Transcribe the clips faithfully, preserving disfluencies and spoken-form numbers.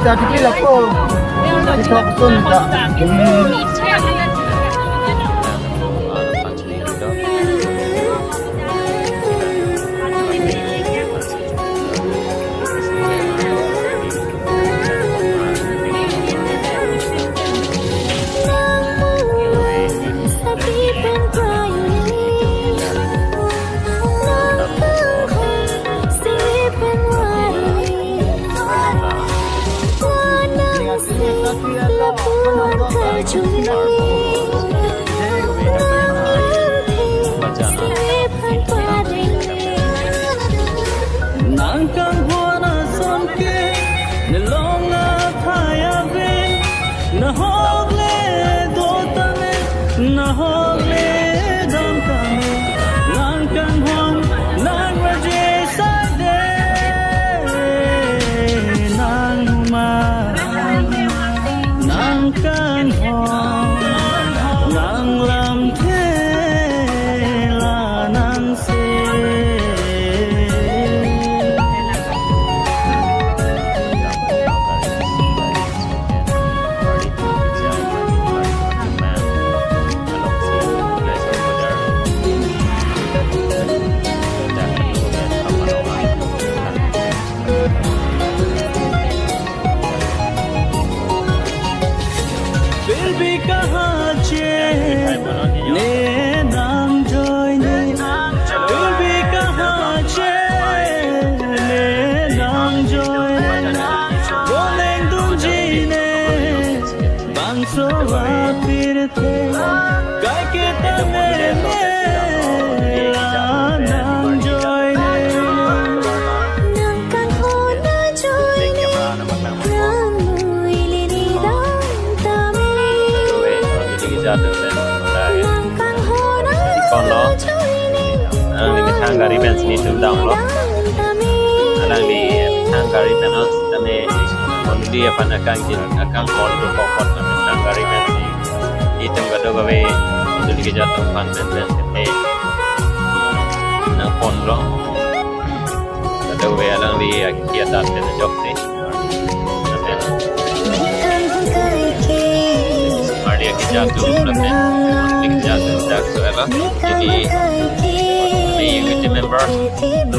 Tadi pila ko? Kita pun tak. Nang kanghon ason ke, ne long athai ave, nahok le do tame, nahok le dam tame, nang kanghon, nang raje sade, nang ma, nang kanghon, nang lamthe la nang se. फिर भी कहाँ चैन, ले नाम जोइने, फिर भी कहाँ चैन, ले नाम जोइने, बोलें तुम जीने, bangso apirthe, kaike tame ne la nang joine. Nang kanghon ajoine, nang muili ni dam tame. Nang kanghon ajoine, alangli methang gari pen si netum damlo. Alangli methang gari pen, oh, tame kondi aphan akang jin, akang kon tu kokot methang gari pen si. Itum kadokave duli kejat atum aphan pen pen sete nangponlo. Kadokave alangli akia dat pen ajok si. Lapen ardi akejat atum lapen duli kejat atum dak so ela. Jadi, kami unity member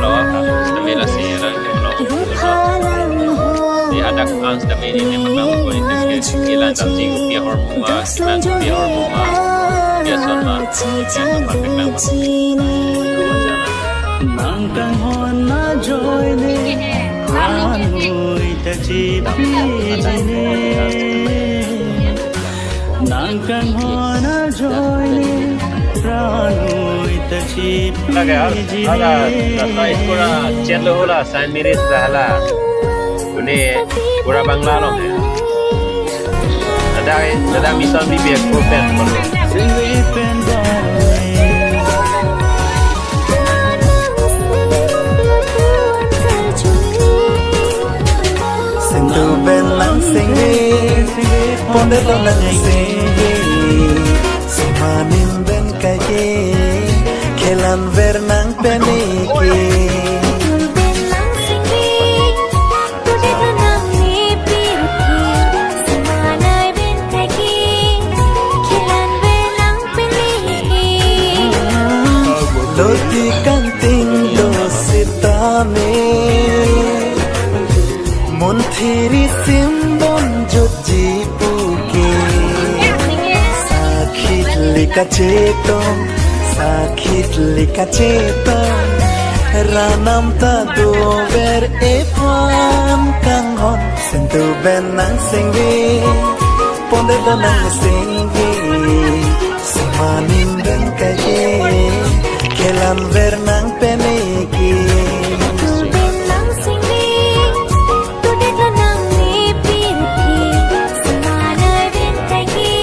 lo, kami lasi alangli lo. Di hadak ang sitame ini memang ko ini ke ilan tadi upi ahormu ma, ilan upi ahormu ma, biason ma, biason ma, biason ma. Nang kanghon ajoine, pranui ta chipi jine. Nang kanghon ajoine, pranui ta chipi jine. Laga, laga, laga, pura chet lo hula, Saint Mary's hala. Pune pura Bangla lo. Ada, ada mission B B F ko pen perlu. Singri pen bang. Sintu pen lang singri, pondet lo lang singri. Semanim pen kaike, khelan ver nang penike. Tul pen lang singri, tudet lo nang ne pirthe, semanai pen kaike, khelan ver nang penike. Loti kangting do sitame, munthiri simbon jutji puke. Sakhit lika chetong, sakhit lika chetong, ranam ta dover ephan kanghon. Sintu pen nang singri, pondet lo nang singri, semanim pen kaike, khelan ver nang penike. Tul pen lang singri, tudet lo nang ne pirthe, semanai pen kaike,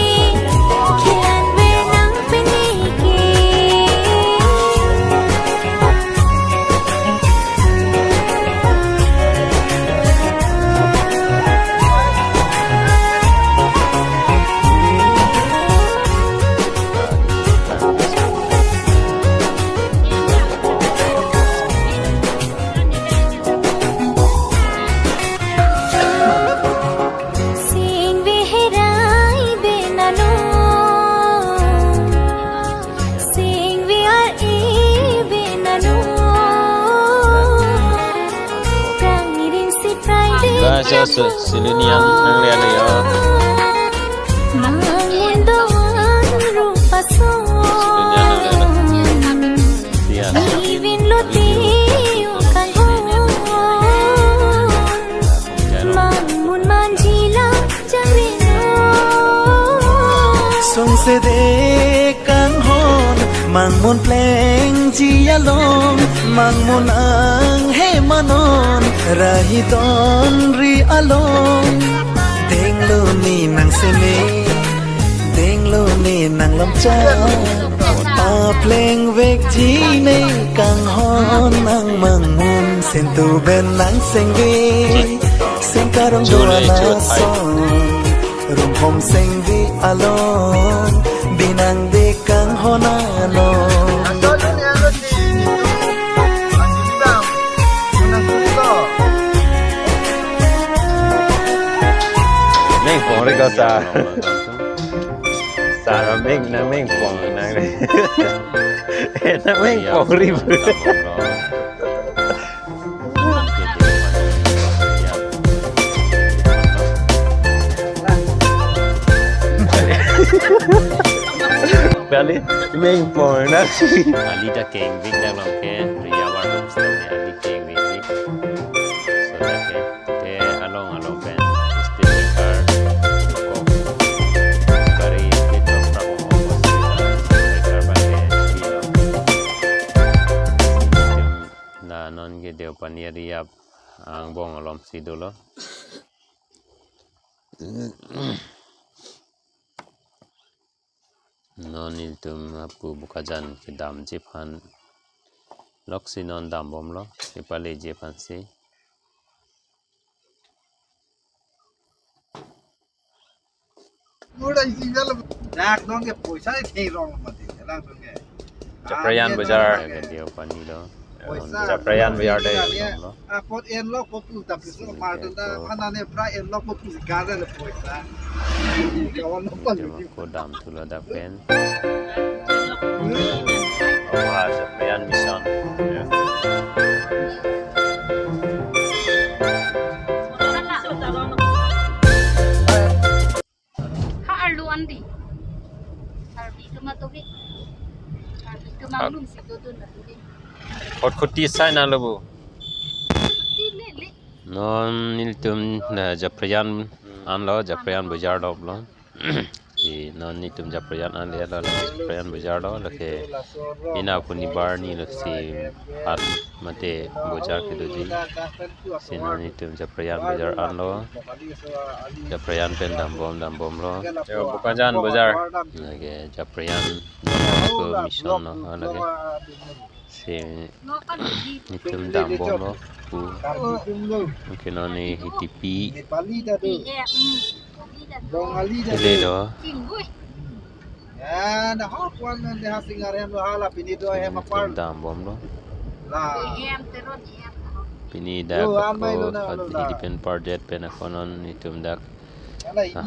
khelan ver nang penike. Aso su silinian nang le ale yo. Mangun doan rupa son. Silinian nang le ale. Iya. Ivin lo tiu kanghon. Mangun manjila jangre no. Song sede kanghon, mangun plengji along, mangun anghe manon, rahi don ri along. Denglo ne nang seme, denglo ne nang lamcha, apleng vekji ne kanghon nang mangun, sentu ben nang sengve, sengkarong dua na song. Rumhom sengvi along, binang de kanghon along. Meng pong ri ko sa. Sa meng nang meng pong nang. Eh, nang meng pong ri. Kali meng pong na si. Ali ta kengvik dak long ke, Riya War Homestay ne ali kengvik. So dak ke, te along along pen, still car, ko, gari, itu, prapong, ko, car ba ke, silo. Na non ke Deopani area angbong alom si dolo. Non ilitum apu Bokajan kedamji aphan loksi non dambomlo, kepaleji aphansi. Dak dong ke poisa theklong mati, langsung ke. Japrayan Bajar. Ke Deopani lo. Poisa. Japrayan Bajar de. Apot en lo kopu tapi so martin ta mana ne pra en lo kopu gada le poisa. Kawan lo pa. Tema ko dam tulo dak pen. Wah, Japrayan Mission. Ya. Ha arlo andi. Arbi kema tobi. Arbi kema lum si dodun na tobi. Kot kuti sai na lobo. Kuti le le. Non ilitum la Japrayan anlo, Japrayan Bajar doplo. Di non ilitum Japrayan an le la Japrayan Bajar lo, lake ina puni bar ni loksi hat mate bojar kedoji. Si non ilitum Japrayan Bajar anlo. Japrayan pen dambom dambomlo. Yo, Bokajan Bajar. Lake Japrayan ko mission lo, lake. Si nelitum dambomlo pu. Mungkin non ne hitipi. Ele lo. Nelitum dambomlo. Pini dak ko hadi pen pardet pen ako non nelitum dak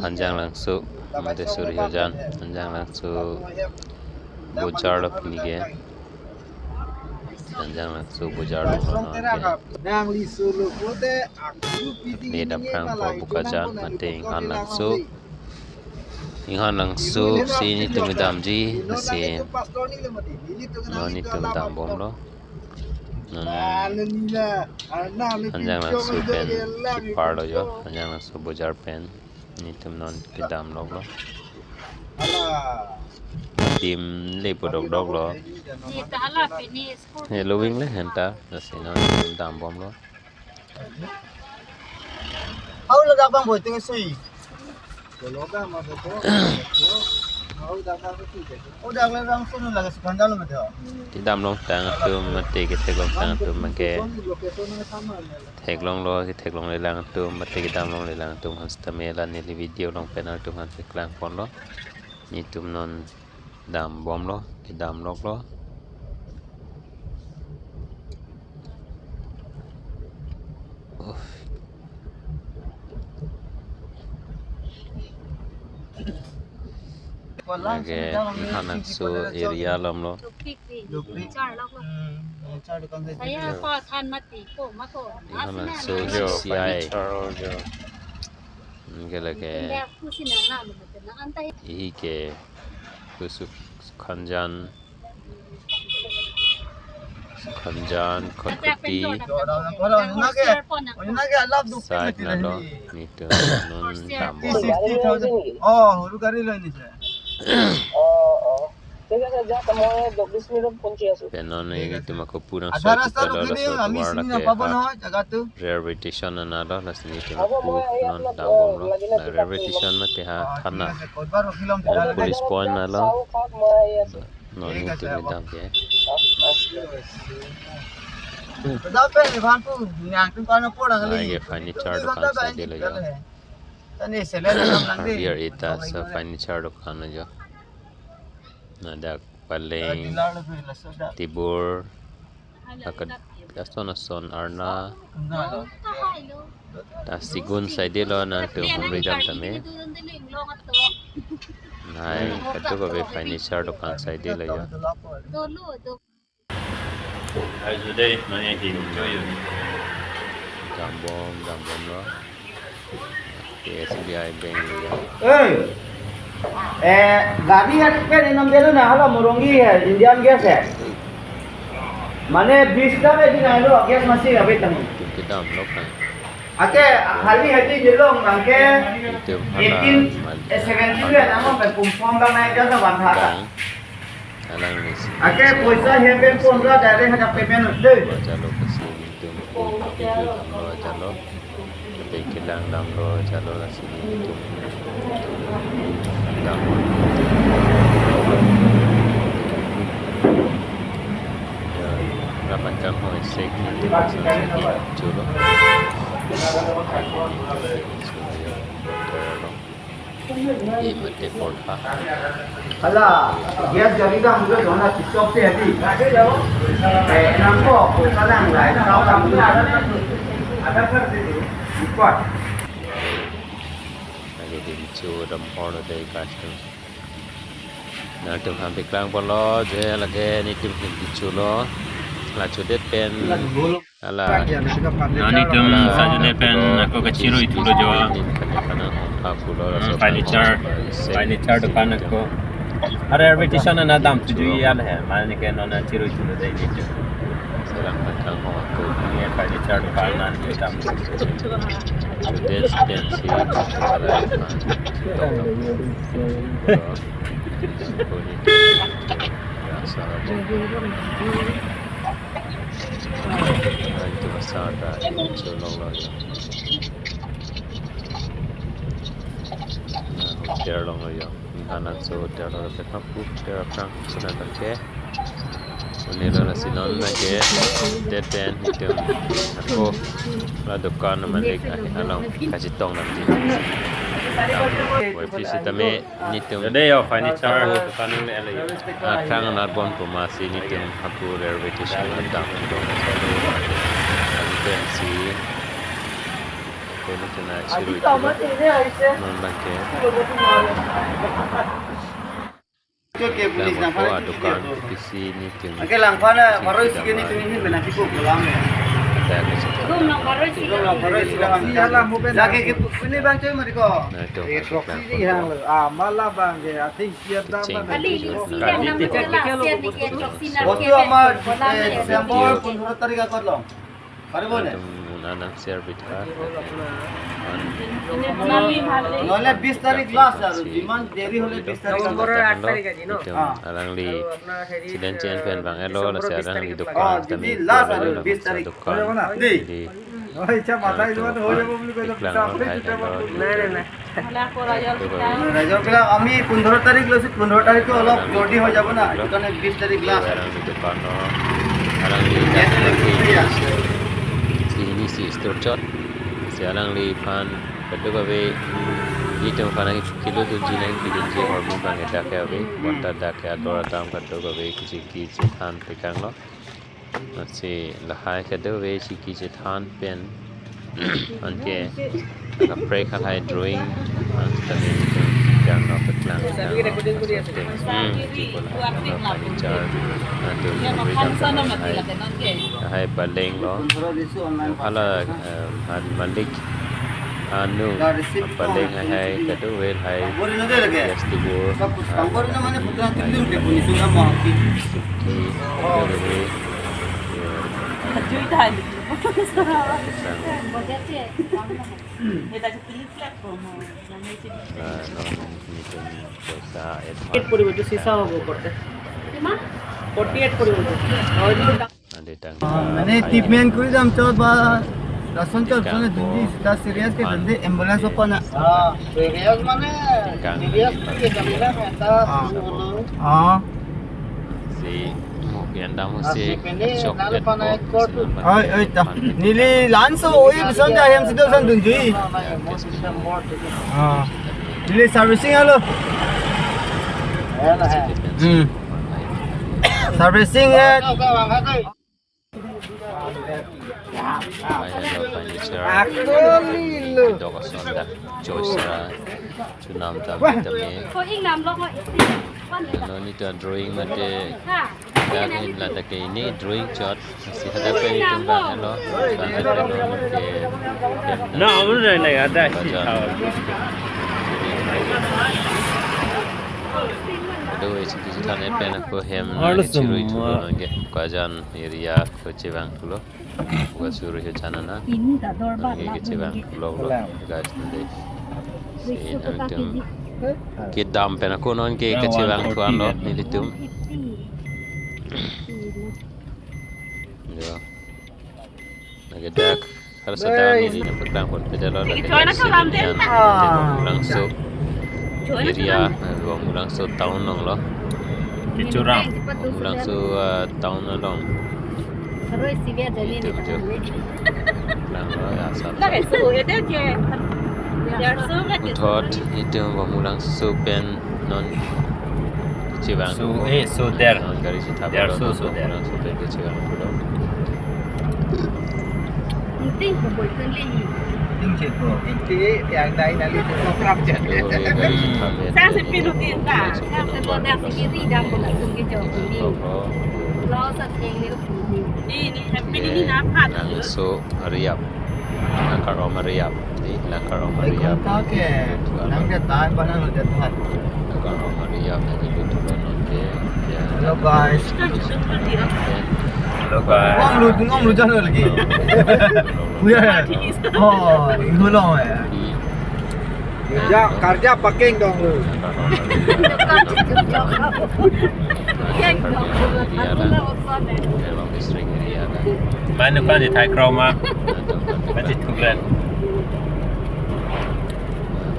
Hanjanglangso, mate Surjojan, Hanjanglangso bojar lo pini ke. Hanjanglangso bojar lo non ke. Ne daphrang po Bokajan, mate Inghanlangso. Inghanlangso si nelitum damji, si non nelitum dambomlo. Non Hanjanglangso pen kepar lo yo, Hanjanglangso bojar pen. Nelitum non kedam loklo. Adim le podok doklo. Ni ta hala pini school. Halloween le henta, lasi non dambomlo. Hau lo dak bang boy ting sui. Kalau dak ma betul. Hau dak bang betul. Oh dak le bang sun lagi sepanjang lo betul. Kedam longtang atum mate ketheklongtang atum ke. Theklonglo, ketheklongle alangtum, mate kedam longle alangtum aphan sitame la neli video along pen nangtum aphan paklang ponlo. Nelitum non dambomlo, kedam loklo. Uff. Lake Thanakso area along lo. Duplik. Hmm, furniture dukan side. Saya ko than mati ko ma ko. Thanakso Yo, C C I. Furniture, yo. Anke lake. Ihi ke Kusuk Sukhanjan. Sukhanjan, Khatkhati, side nalo, nelitum non dambom. Oh, suru gari lo ini, sir. ঠিক আছে, যাক, মই বিশ মিনিটত পৌঁছি আছো। Pen non nelitum ako purang Adha rasta rukhi dei, ami sini nang pabo no, jaga tu. Railway station nalo, lasi nelitum ako non dambom lo. Na railway station mate ha thana. Police point nalo. Non nelitum dam ke. Lake furniture dukan side lo jo. Here it is, uh, furniture dukan lo jo. Ladak paleng, table, lakat ason ason arna. Ta sigun side lo nangtum humri dam tame. Nai, kadokave furniture dukan side lo jo. Ajo dei, nangji him jojo. Dambom, dambom lo. K S B I Bank lo jo. Ei! Eh, gari hai pen inam delo na, hala Moronggi hai, Indian Gas hai. Mane bis ta hai din hai lo, gas masi abit tang. Nelitum kedam lo kan. Ake, hali hadi jelong, angke Nelitum hala eighteen, mal-, eh, seventeen ya, nang pen pum pom bang naik jasa wan hata. Bang. Alangli si. Ake poisa hem pen pon ra direct hadak payment ut dei. Ajat lo, lasi nelitum video dam lo ajat lo. Ate kelang dam lo ajat lo, lasi nelitum dam lo. Ya, lapan kang ho esek nelitum asal segi chulo. Hala, gas gari ka hum log jona switch off se hai. Eh, nangko, poisa lang lai, tau lang lai. Ada kar di, record. Lake dim chu dam horn de custom. Nangtum aphan paklang pon lo, je lake nelitum him di chulo. La chudet pen. Hala. Nelitum sajule pen ako kachirui thulo jo. Hmm, furniture, furniture dukan ako. Are, are, advertisement na dam thuji ya le, mane ke non chirui thulo dei nelitum. Selang pen kang ho ako. Ye furniture dukan nangtum. Students pensi hala. Rasa. Nelitum asar ta, nelitum cholong lo jo. Na hotel along lo jo. Thanakso hotel lo, pen hapu hotel aphrang sona tangke. Unelo lasi non nangke hotel pen nelitum ako la dukan malik along kachetong nangji. Wai pisi tame. Nelitum. Dei yo, furniture dukan nang le ale. Aphrang narbon puma si nelitum hapu railway station dam. Nelitum si. Ako nelitum na chirui thulo. Non bangke. Oke, police nang ko adukan pisi nelitum. Oke, lang pana baru isi ke nelitum ini bena tipu pulang. Ada ke situ. Room number isi. Room number isi lang. Iya lah, mau bena. Lagi ke ini bang cuy mari ko. Nelitum. Eh, proxy di yang lo. Ah, malah bang, ya, ating siap dah. Kali ini siang nama jelas, siang ni ke proxy na. Waktu amat, eh, Desember pondro tarik akot long. Paribo ne? Nelitum nang share bit ha. Nole bis tarik last aru, jiman deri hole bis tarik. November aat tarik aji, no? Nelitum alangli student chen pen bang elo, lasi alangli dukan, ah, tame jadi last aru bis tarik. Dukan. Di. Jadi, oh, icha mata ilu ho jabo buli ko, iklang pisa lo, hai, hai, lo. Nai, nai, nai. Rajon kelang, ami pondro tarik lo, si pondro tarik to olop jordi hoi jabo na, itu kan bis tarik last. Alangli dukan lo, alangli dukan lo. Iya. Si ini si store chot, si alangliphan kadokave, nelitum aphan nangkilo dunji nangpidunji ahormu bang dak ke ave, bonta dak ke ador atam kadokave kechingki chethan tekang lo. Lasi lahai kadokave chingki chethan pen anke kaprek halahai drawing, ah, tadi itu yang dapat lang. Hmm, furniture, antum lahai, lahai paleng lo. Hala, em, han malik, anu, paleng lahai, kado wel lahai, yes, tigo, ah, lahai, Eight পড়িব, এইটো চিচা হ'ব ওপৰতে। কিমান? Forty eight পড়িব এইটো। মানে ট্ৰিটমেণ্ট কৰি যাম, চব বা ৰাচন চব জনে যোনটো ইচ্ছা চিৰিয়াছ কে যোনটো এম্বুলেন্স ওপৰ না। চিৰিয়াছ মানে, চিৰিয়াছ কি জানিলে এটা। অ। Si Mok Yan Dam si chok pen ko. Oi, oi, ta. Neli lanso, oi, bison ta hem sido san dunjui. Ah. Neli servicing alo. Hmm. Servicing eh. Dok ason dak choice ra chunam tam tame. Ko ing nam lo ko. Ano ni ta drawing mate. Dak hin la dak ini drawing chot. Si hadak pen itum bang lo. Bang lo ke. Na amun rai na ada si thaw. Do isi kisi than pen ko hem na chirui thu lo nge. Ko ajan area ko chevang thu lo. Ko chirui ho chana na. Ini ta dorbat. Nge ke chevang thu lo lo. Guys, nanti. Si itum kedam pen ako non ke kachevang thu an lo nelitum. Yo. Lake dak, harus ada ini yang berkembang pun beda lo lake dak sini yang Bamulangso area, eh, Bamulangso town along lo. Kecurang. Bamulangso, eh, town along. Terus sih dia jadi ini. Lang lo ya asal. Puthot itum Bamulangso pen non kachevang. So, eh, so there. Non gari si thap lo, so there. Bamulangso pen kachevang lo. Ting ko boy kan le. Ting che ko. Ting che yang dai na le ko prap jan. Sang se pilu tin ta. Sang se lo dak si kiri dam ko la tung ke jo ni. Lo sa ting ni. Ni ni happy ni na phat. Langso Riap. Langkaroma Riap. Di Langkaroma Riap. Nang dia tahan pada lo dia tahan. Langkaroma Riap yang itu tuh non ke. Ya. Hello guys. Hello guys. Om lu, om lu jangan lagi. Ya. Oh, ini lo ya. Kerja, kerja pakai dong lu. Mane kan di Thai Kroma. Pati thuklen.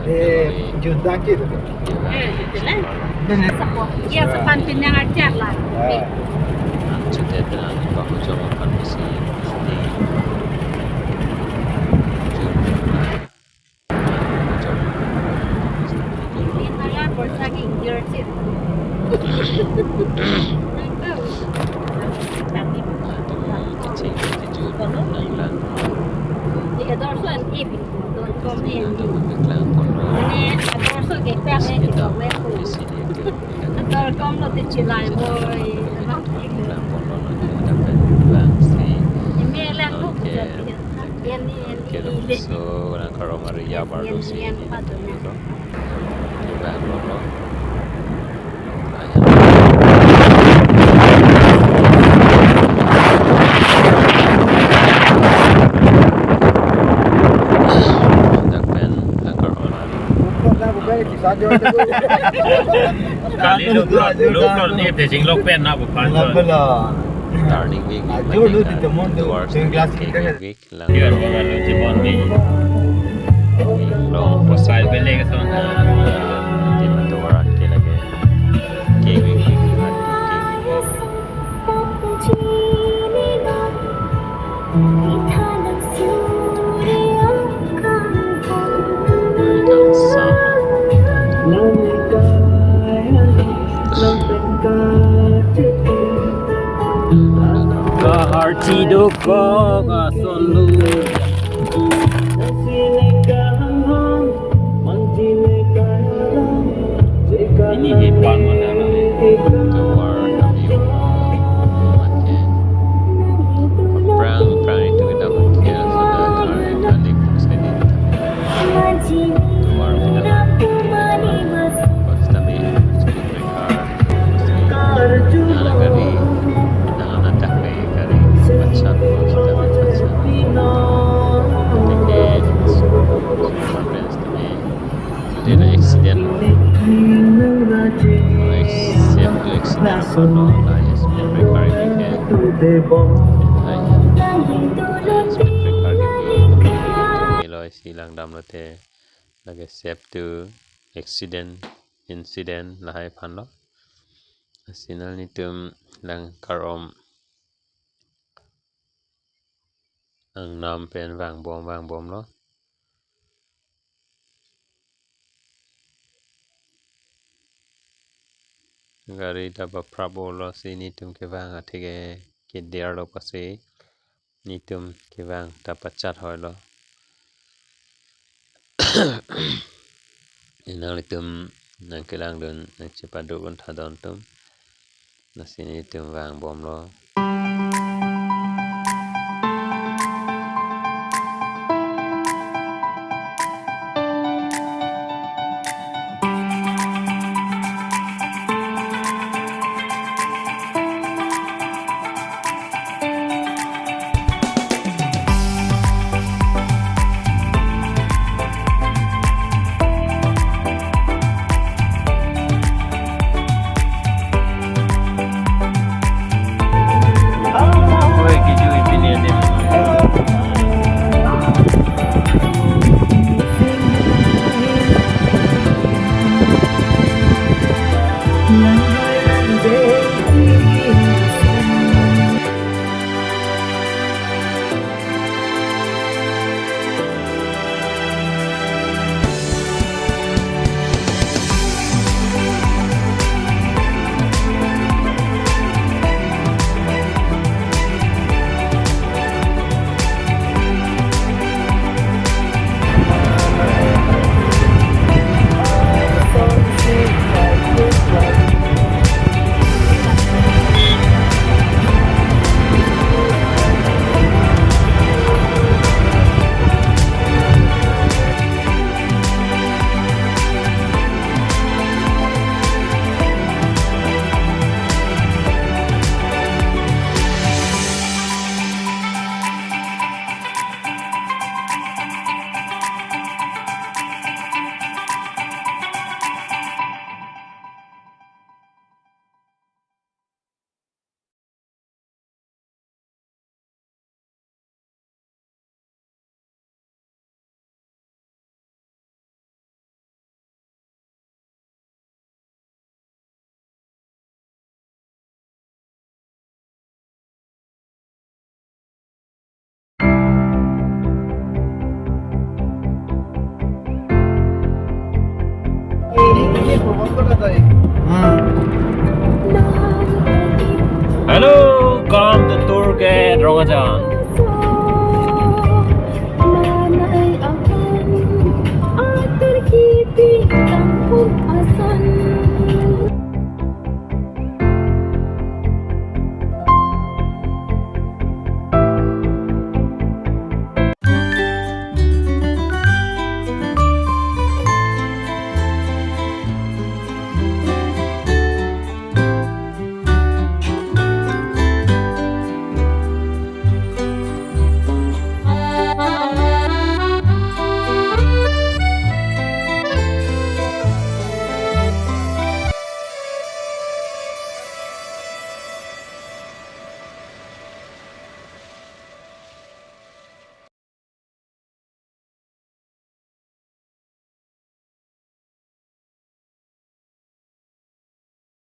Eh, juta gitu. Iya, sepan pinyang ajar lah. Kero so, Langkaroma Riap arlo si ini. Ini bang lo. Dak pen Langkaroma. Kali lu, lu, lu, ni te jing lok pen na bukan. Turning wing. Ajur lu di temon tu. Towards the class. Lang. Iya, kalau lu cibon ni. Long. Pasal beli ke sana. Di Matowarat ke lagi. Kewing. Kaharchi dokok asonlo. Ni hi pan mana la. Tovar kami mate. Prang prang itu kita mungkin sudah kali kali pusat ini. Tovar kita pas kami mereka. Nang gari, nang anak tak gari, gari macam kita macam. Oke, kami. Jadi ada accident. Accident, accident apa no? Lah, ya, speed breaker ini ke. Lah, ya. Speed breaker ini. Ini lo isi langdamlote. Lake safety accident, incident lahai aphan lo. Lasi nanglitum lang kar-om angnam pen vangbom vangbomlo. Gari ta paprap-olo si nelitum kevang atheke keder lo pasi nelitum kevang ta pachat hoilo. Nanglitum nangkelangdun nangchepaduk un thadon atum. Lasi nelitum vangbomlo.